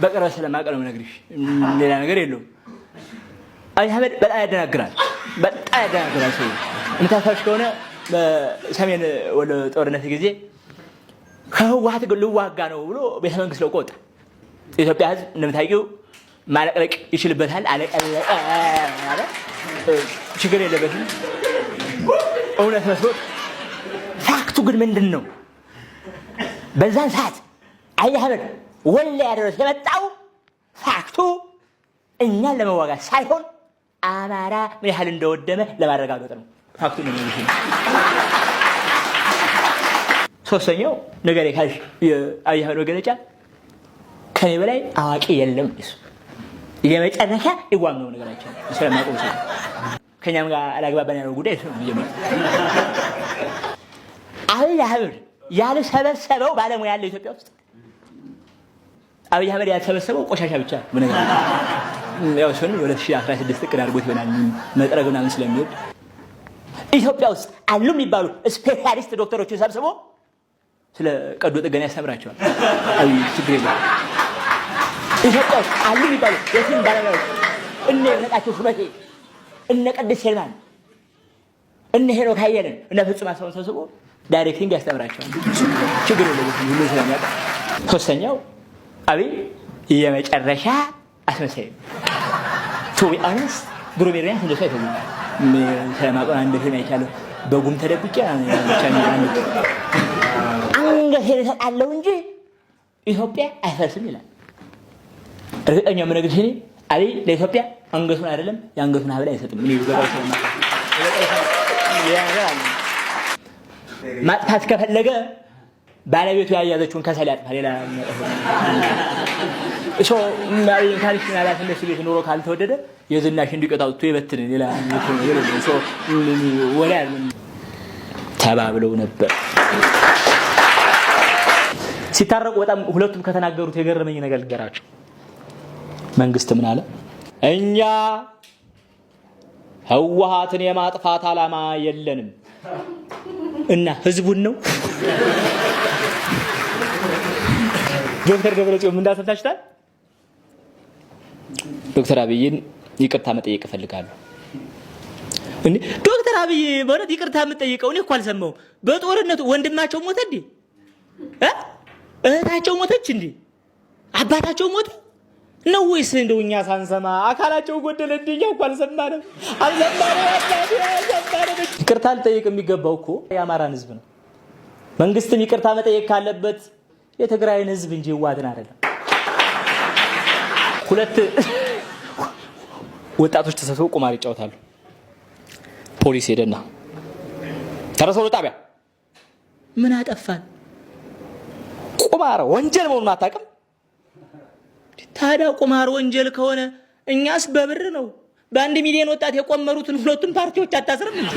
በቅርበት ስለማውቅ ነው የምነግርሽ፣ ሌላ ነገር የለውም። አብይ አህመድ በጣም ያደናግራል፣ በጣም ያደናግራል። ሰው የምታስታውሽ ከሆነ በሰሜን ወሎ ጦርነት ጊዜ ከህወሓት ልዋጋ ነው ብሎ ቤተ መንግስት ለቆ ወጣ። የኢትዮጵያ ህዝብ እንደምታውቂው ማለቅለቅ ይችልበታል። አለቀለቀ አለ፣ ችግር የለበትም። እውነት መስሎት፣ fact ኡ ግን ምንድን ነው? በዛን ሰዓት አብይ አህመድ ወልዲያ ድረስ የመጣው fact ኡ እኛን ለመዋጋት ሳይሆን አማራ ምን ያህል እንደወደመ ለማረጋገጥ ነው። Fact ኡ ነው። ሶስተኛው ነገር ካልሽ የአብይ አህመድ መገለጫ ከኔ በላይ አዋቂ የለም። እሱ የመጨረሻ ይዋም ነው ነገራቸው ስለማቆም ሰው ከኛም ጋር አላግባባን ያለው ጉዳይ እሱ ነው። መጀመሪያ አብይ አህመድ ያልሰበሰበው ባለሙያ ያለው ኢትዮጵያ ውስጥ አብይ አህመድ ያልሰበሰበው ቆሻሻ ብቻ በነገር ያው እሱንም የ2016 እቅድ አድርጎት ይሆናል መጥረግ ምናምን ስለሚወድ ኢትዮጵያ ውስጥ አሉ የሚባሉ specialist ዶክተሮችን ሰብስቦ ስለ ቀዶ ጥገና ያስተምራቸዋል። አብይ ችግር የለም። ኢትዮጵያ ውስጥ አሉ የሚባሉ የፊልም ባለሙያዎች እነ ይድነቃቸው ሹመቴ፣ እነ ቅድስት ይልማን፣ እነ ሄኖክ አየለን፣ እነ ፍጹም አስፋውን ሰብስቦ directing ያስተምራቸዋል። ችግር የለበትም፣ ሁሉ ስለሚያውቅ። ሶስተኛው አብይ የመጨረሻ አስመሳይ ነው። To be honest ግሩም ኤርሚያስ እንደሱ አይተውም። ስለማውቀው አንድ ፊልም አይቻለሁ። በጉም ተደብቄ ብቻ አንገቴን እሰጣለሁ እንጂ ኢትዮጵያ አይፈርስም ይላል። እርግጠኛ የምነግርሽ እኔ አብይ ለኢትዮጵያ አንገቱን አይደለም የአንገቱን ሀብል አይሰጥም። እኔ ገባው ስለማውቅ ሌላ ነገር አለ። ማጥፋት ከፈለገ ባለቤቱ ያያዘችውን ከሰል ያጥፋ። ሌላ እሶ አብይን ካልሽ ምናልባት እነሱ ቤት ኑሮ ካልተወደደ የዝናሽ እንዲቀጣ አውጥቶ ይበትን። ሌላ ነገር የለም። So ወሬ አይደለም። ተባብለው ነበር ሲታረቁ በጣም ሁለቱም ከተናገሩት የገረመኝ ነገር ልንገራቸው። መንግስት ምን አለ? እኛ ህወሓትን የማጥፋት ዓላማ የለንም እና ህዝቡን ነው። ዶክተር ደብረጽዮን ምን እንዳሰምታችኋል? ዶክተር አብይን ይቅርታ መጠየቅ እፈልጋለሁ። እንዴ ዶክተር አብይ በእውነት ይቅርታ የምጠይቀው እኔ እኮ አልሰማሁም። በጦርነቱ ወንድማቸው ሞተ እንዴ? እ? እህታቸው ሞተች እንዴ? አባታቸው ሞተ ነው ወይስ እንደው እኛ ሳንሰማ አካላቸው ጎደለ እንዴ? እኛ እኮ አልሰማንም፣ አልሰማንም፣ አባቴ አልሰማንም። ይቅርታ ልጠይቅ የሚገባው እኮ የአማራን ህዝብ ነው። መንግስትም ይቅርታ መጠየቅ ካለበት የትግራይን ህዝብ እንጂ ህወሓትን አይደለም። ሁለት ወጣቶች ተሰብስበው ቁማር ይጫወታሉ። ፖሊስ ሄደና ተረሰው ጣቢያ ምን አጠፋን? ቁማር ወንጀል መሆኑን አታውቅም? ታዲያ ቁማር ወንጀል ከሆነ እኛስ በብር ነው በ1 ሚሊዮን ወጣት የቆመሩትን ሁለቱም ፓርቲዎች አታስርም እንዴ?